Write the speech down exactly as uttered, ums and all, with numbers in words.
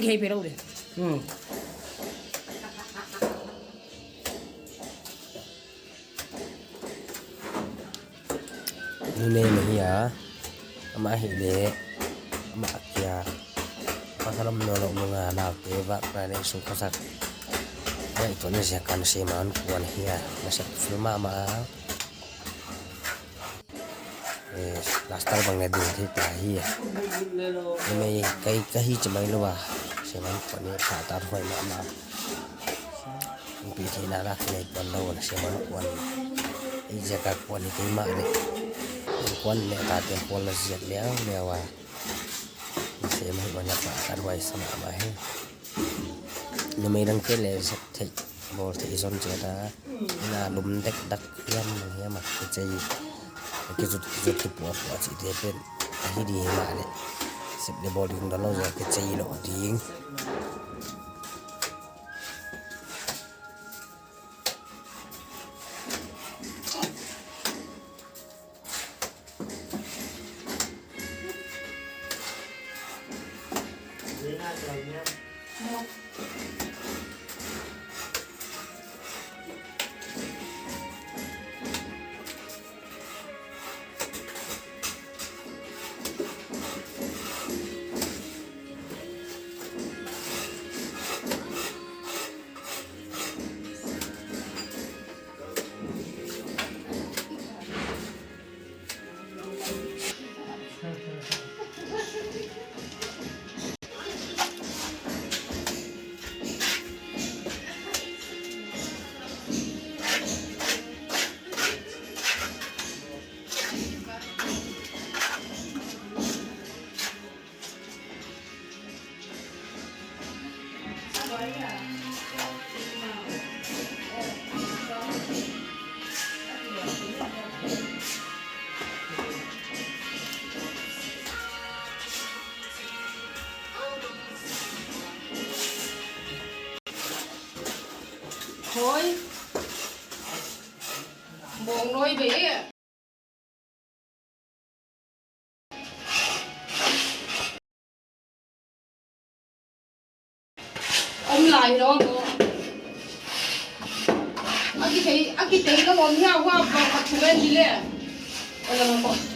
Hei, pero de. Hmm. Numei mah hi a, amah hi leh, amah kia, pasal om nawnlou nung a, naute va, pra ne sung khosak. Ngaihtuahna ziak a na sem a kuan hi a, na sep film mahmah a. Eh, plaster bang ne ding thei ta hi a. Numei kai ka hi chi mai lou a, sem a kuan hi pha ta huai mahmah. Pi thei na la nei kuan lou na sem a kuan. I ziak a kuan hi kei mah leh. Kuan ne ta te kuan la ziak liau liau a. Sem a kuan la pa ka ruai sa mahmah hi. Numei dang te leh sep thei, bawl thei zon che ta. Na lum dekdek hiam hiam a kichei. Kizut kizut kipuapua chi te pen. Ahi di hi mah leh. Sep leh bawl ding dawn lou ziak a kichei lou ding. Hoi. Bong noi be. Om lai lou maw. A kithei, a kithei lou om hia, hua bang a thu ven hi leh. Ala maw.